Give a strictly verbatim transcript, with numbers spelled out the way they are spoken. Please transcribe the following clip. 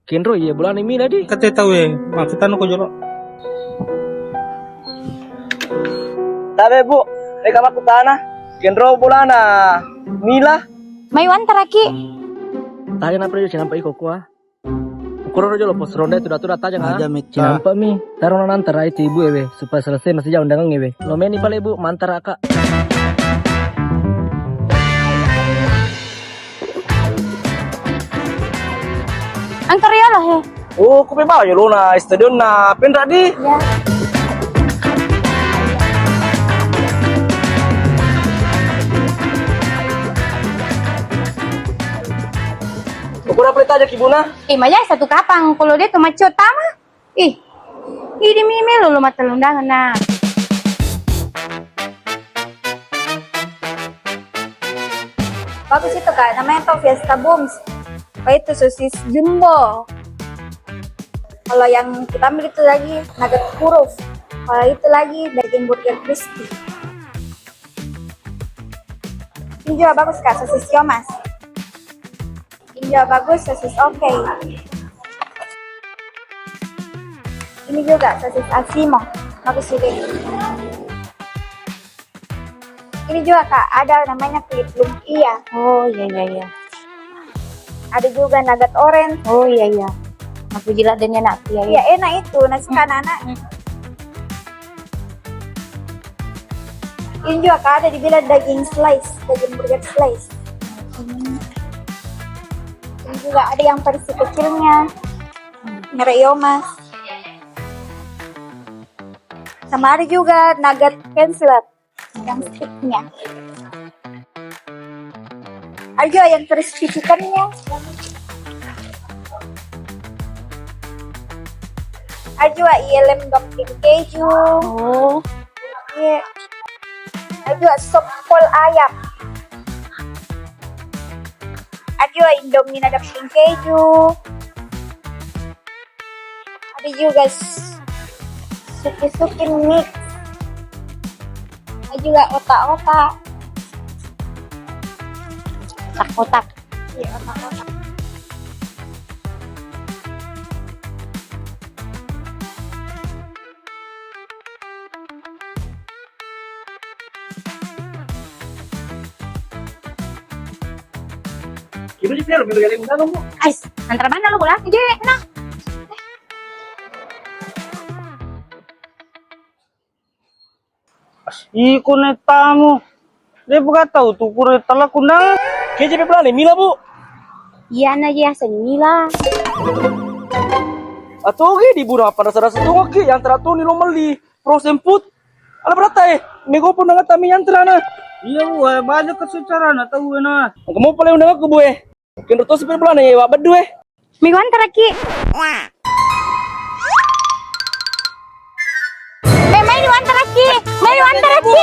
Kenro iya bolana Mila di. Kate tau e, makkutanno ko jolo. Tabe, Bu, ega makkutana. Kenro bolana Mila. Mai wantaraki. Taja nappa dio cinampa iko kua. Ukuro jolo pos ronda itu datu data aja. Aja mecca. Cinampa mi. Taro nantarai tu ibu ewe supaya selesai masih jauh undangan ewe. Lo meni pale, Bu, mantara, Kak. Antar ya lah, he. Oh, ku pe bawa jolona stadion na penra di. Ya. Ukur apa aja kibuna? Eh, maya satu kapang. Kalau dia tuh maco tama. Ih, ini mi melo lo mata undangan, nah. Bagus itu, Kak, namanya tuh Fiesta Booms. Apa itu, sosis jumbo. Kalau yang kita ambil itu lagi nugget kurus. Kalau itu lagi daging burger crispy. Ini juga bagus, Kak, sosis siomas. Ini juga bagus, sosis oke. Ini juga sosis asimo. Bagus juga. Ini juga, Kak, ada namanya kulit lumpia. Oh, iya, iya, iya. Ada juga nugget orange. Oh, iya, iya. Aku jilat dan enak, iya, iya. Iya, enak itu, nasi anak-anak. Hmm. Ini juga, Kak, ada dibilang daging slice, daging burger slice. Hmm. Ini juga ada yang versi kecilnya. Merek Yomas. Sama ada juga nugget canceler yang sticknya. Ada juga yang crispy chickennya. Ada juga, iya, lem dumpling keju. Oh. Iya. Ada juga sop kol ayam. Ada juga Indomie dumpling keju. Ada juga s-, suki-suki mix. Ada juga otak-otak. Otak-otak. Iya, otak-otak. Kira di piala melo yale undangan, Bu. Ais, antara mana lo bola? Je, nah. Iko ne tamu. De' buka tau tu kure tala kundang. Keje pe pelane Mila, Bu. Iya na je aseng Mila. Atau ge di bura apa rasa-rasa tu oke yang teratur ni lo meli frozen food. Ala berata e, nego pun dengan tami yang terana. Iya, Bu, eh, banyak kesucarana tau na. Kamu paling undang aku, Bu, eh. Kenro tosi pe bolana ye, Wak Beddu e. Mai wantaraki. Eh, mai wantaraki. Mai wantaraki.